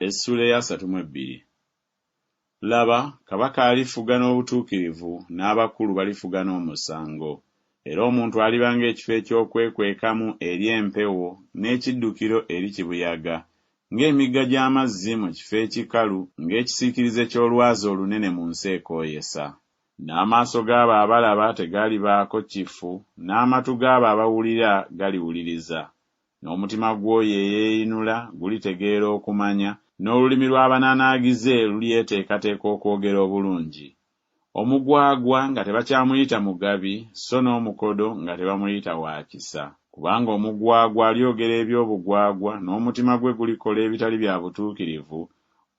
Essuula ey'asatu mu ebbiri. Laba, kabaka alifuga n'obutuukirivu, n'abakulu balifuga n'omusango. Era omuntu aliba ng'ekifo eky'okwekwekamu eri empewo, n'ekiddukiro eri kibuyaga, ng'emigga gy'amazzi mu kifo ekikalu, ng'ekisiikirize ky'olwazi olunene mu nsi ekooyesa. N'amaaso g'abo abalaba tegalibaako kifu, n'amatu g'abo abawulira galiwuliriza. N'omutima gw'oyo eyeeyinula gulitegeera okumanya, n'olulimi lw'abananaagize lulyeteekateeka okwogera obulungi. Omugwagwa nga tebakyamuyita mugabi, so n'omukodo nga tebamuyita wa kisa. Kubanga omugwagwa alyogera eby'obugwagwa, n'omutima gwe gulikola ebitali bya butuukirivu,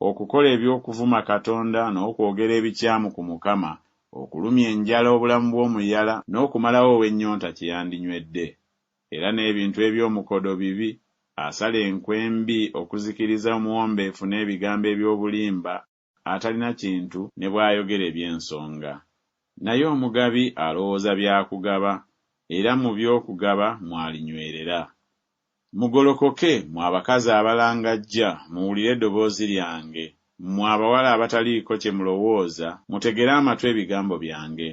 okukola eby'okuvuma Katonda n'okwogera ebikyamu ku Mukama, okulumya enjala obulamu bw'omuyala, n'okumalawo ow'ennyonta kye yandinywedde. Era n'ebintu eby'omukodo bibi, asala enkwe embi okuzikiriza omuwombeefu n'ebigambo eby'obulimba atalina kintu ne bw'ayogera eby'ensonga. Naye omugabi alowooza bya kugaba, era mu by'okugaba mw'alinywerera. Mugolokoke, mmwe abakazi abalangajja, muwulire eddoboozi lyange, mmwe abawala abataliiko kye mulowooza, mutegere amatu ebigambo byange.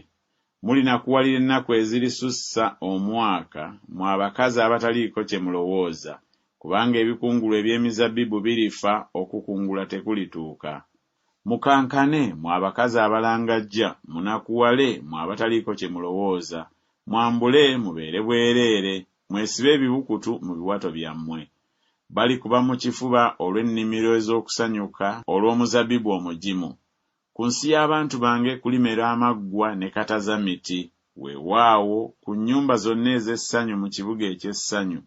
Mulinakuwalira ennaku ezirisussa omwaka, mmwe abakazi abataliiko kye mulowooza, kubanga ebikungulwa eby'emizabbibu birifa, okukungula tekulituuka. Mukankane, mmwe abakazi abalangajja, munakuwale, mmwe abataliiko kye mulowooza, mwambule mubeere bwereere, mwesibe ebibukutu mu biwato byammwe. Balikuba mu kifuba olw'ennimiro ez'okusanyuka olw'omuzabbibu omugimu. Ku nsi y'abantu bange kulimera amaggwa ne katazamiti, weewaawo, ku nnyumba zonna ez'essanyu mu kibuga eky'essanyu,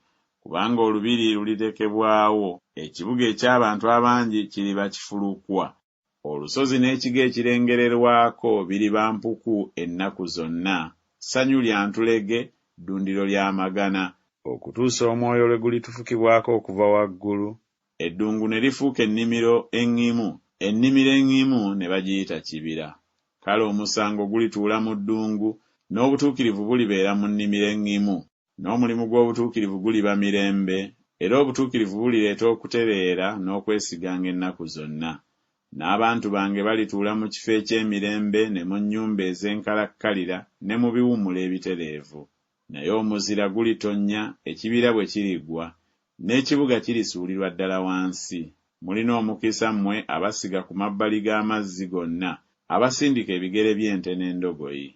kubanga olubiri lulirekebwawo, ekibuga eky'abantu abangi kiriba kifulukwa. Olusozi n'ekigo ekirengererwako biriba mpuku ennaku zonna, ssanyu lya ntulege, ddundiro lya magana, okutuusa omwoyo lwe gulitufukibwako okuva waggulu, eddungu ne lifuuka ennimiro eŋŋimu, ennimiro eŋŋimu ne bagiyita kibira. Kale omusango gulituula mu ddungu, n'obutuukirivu bulibeera mu nnimiro eŋŋimu, n'omulimu gw'obutuukirivu guliba mirembe, era obutuukirivu bulireeta okutereera n'okwesiganga ennaku zonna. N'abantu bange balituula mu kifo eky'emirembe ne mu nnyumba ez'enkalakkalira ne mu biwummulo ebitereevu. Naye omuzira gulitonnya, ekibira bwe kirigwa, n'ekibuga kirisuulirwa ddala wansi. Mulina omukisa mmwe abasiga ku mabbali g'amazzi gonna, abasindika ebigere by'ente n'endogoyi.